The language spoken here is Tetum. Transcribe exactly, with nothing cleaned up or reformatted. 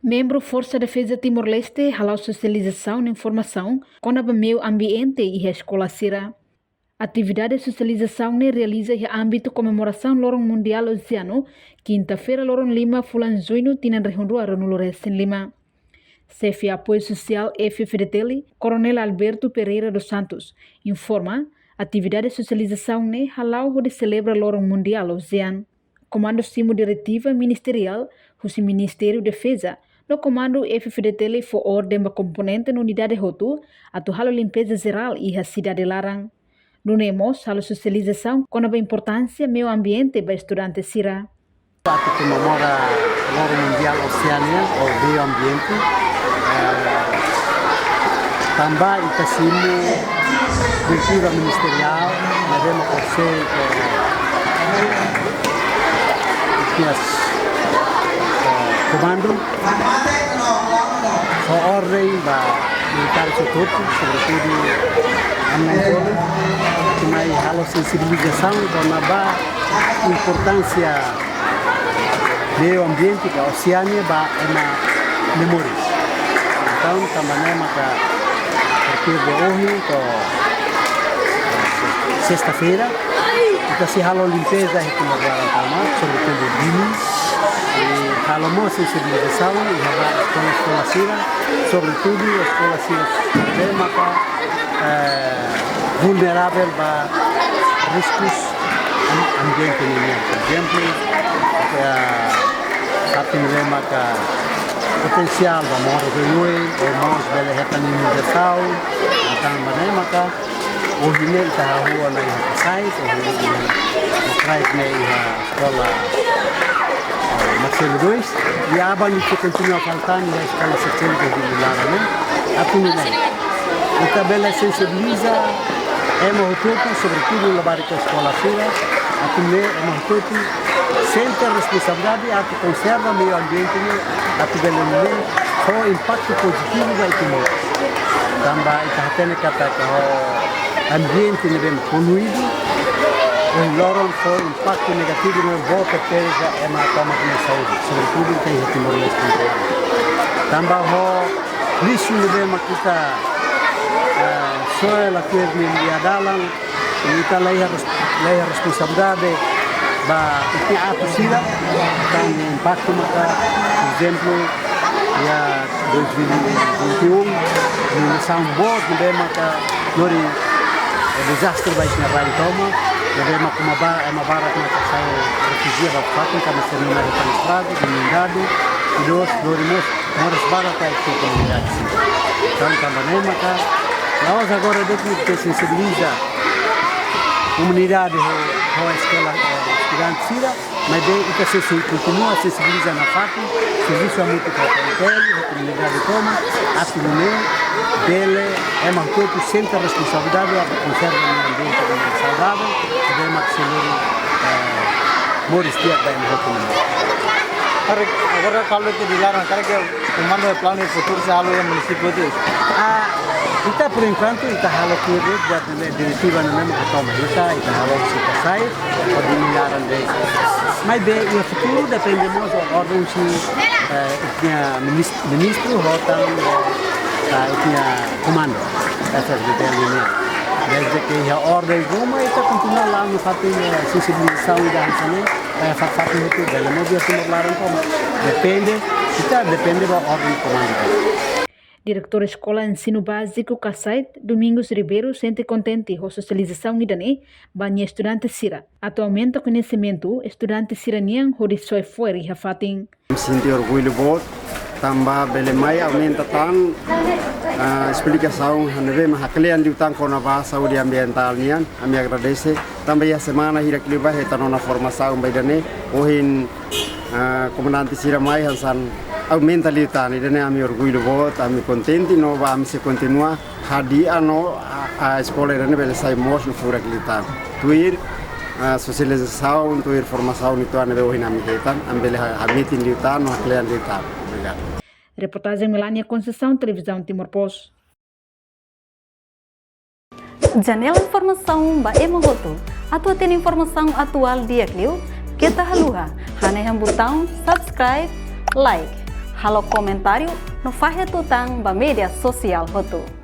Membru Forsa Defeza Timor-Leste hala'o sosializasaun no informasaun kona-ba meiu ambiente iha eskola sira. Atividade sosializasaun ne'e realiza iha ámbitu komemorasaun Loron Mundiál Oseanu, kinta-feira, loron lima fulan Juñu, tinan rihun rua ruanulu resin lima. Xefe Apoiu Sosiál F-FDTL, Koronel Alberto Pereira dos Santos, informa, atividade sosializasaun ne'e hala'o hodi selebra Loron Mundiál Oseanu. Komandu Simu Diretiva Ministeriál husi Ministériu Defeza no Komandu F-FDTL fó orden ba komponente no unidade hotu atu halo limpeza jerál iha sidade laran. Nune'e mós halo sosializasaun kona-ba importánsia meiu ambiente ba estudante sira. Atu komemora Loron Mundiál Oseanu ou Meiu Ambiente, eh, tanba ita simu diretiva ministeriál, ne'ebé mak konsei, eh, ita-nia, eh, komandu fó orden ba militár hotu, sobretudu ami-nia povu, atu mai halo sensibilizasaun kona-ba importánsia meiu ambiente ka oseanu ba ema nia moris. Entaun, tanba ne'e maka a partir de ohin to'o sesta-feira, ita sei halo limpeza iha Timor laran tomak, sobretudu Dili, i halo mós sensibilizasaun iha ba eskola-eskola sira, sobretudu eskola sira ne'ebé maka, eh, vulneravel ba riskus am-, ambiente nian. Por ezemplu, eh, ita hatene maka potensiál ba moras oioin, ou mós bele hetan inundasaun, tanba ne'e maka ohin ne'e ita hahú ona iha Kasait, ohin ne'e ita mokraik ne'e iha eskola, eh, Marcelo dois, i aban ita kontinua fali tan iha eskola Sechel de Vila Lara ne'e, atu nune'e ita bele sensibiliza ema hotu-hotu, sobretudu labarik eskola sira, atu nune'e ema hotu-hotu sente responsabilidade atu konserva meiu ambiente ne'e, atu bele nune'e fó impaktu pozitivu ba ita-nia moris. Tanba ita hatene katak ho ambiente ne'ebé poluídu, ohin loron fó impaktu negativu ne'ebé boot tebes ba ema tomak nia saúde, sobretudu ita iha Timor-Leste. Tanba ho lixu ne'ebé mak ita, eh, soe la tuir nia iha dalan, ita la iha res-, la iha responsabilidade ba ita-nia atus sira, entaun impaktu maka, por ezemplu, iha dois mil e vinte e um, inundasaun boot ne'ebé maka lori, eh, dezastre ba ita-nia rain tomak, ne'ebé mak ema ba-, ema barak maka sai refújiu ba fatin, tanba sira-nia uma hetan estragu, inundadu, i depois lori mós moras barak ba ita-nia komunidade sira. Entaun, tanba ne'e maka, la'ós agora de'it ita sensibiliza komunidade ho, ho eskola, eh, estudante sira, maibé ita sei, sei kontinua sensibiliza nafatin, servisu hamutuk ho P N T L, ho komunidade tomak, atu nune'e bele ema hotu sente responsabilidade atu konserva meiu ambiente saudável, ne'ebé mak sei lori, eh, moris di'ak ba ema hotu. Karik, agora kalu ita di laran, karik ke komandu iha planu iha futuru sei halo iha munisípiu de'it? Ah, ita por enkuantu ita halo tuir buat ne'e diretiva ne'e mak hatama ita, ita halo husi Kasait, hodi iha laran de'it. Maibé iha futuru depende mós orden husi, eh, ita-nia minis-, ministru, ho tan, eh, ita-nia komandu, F-FDTL nian. Desde ke iha orden ruma, ita kontinua la'o nafatin, eh, sensibilizasaun ida hanesan ne'e, eh, fa-, fatin hotu bele movimentu Timor laran tomak. Depende, ita depende ba orden komandu. Diretór Eskola Ensinu Báziku Kasait, Domingos Ribeiro, sente kontente ho sosializasaun ida-ne'e ba nia estudante sira, atu aumenta koñesimentu estudante sira-nian hodi soe fo'er iha fatin. Sente orgullu boot, tanba bele mai aumenta tan, ah, esplikasaun ne'ebé mak haklean liután kona-ba saúde ambientál nian, ami agradese. Tanba iha semana hirak liubá hetan ona formasaun ba ida-ne'e, ohin, ah, komandante sira mai hanesan aumenta liután, ida-ne'e ami orgullu boot, ami kontente no ba ami sei kontinua hadi'a no, ah, ah, eskola ida-ne'e bele sai moos no furak liután. Tuir, ah, sosializasaun, tuir formasaun uitoan ne'ebé ohin ami hetan, ami bele ha-, hametin liután no haklean liután. Obrigadu. Reportajen Melania Conceição, Televizaun Timor Post. Janela informasaun ba ema hotu. Atu hatene informasaun atuál di'ak liu, keta haluha hanehan butaun subscribe, like, Halo komentáriu no fahe tutan ba média sosiál hotu.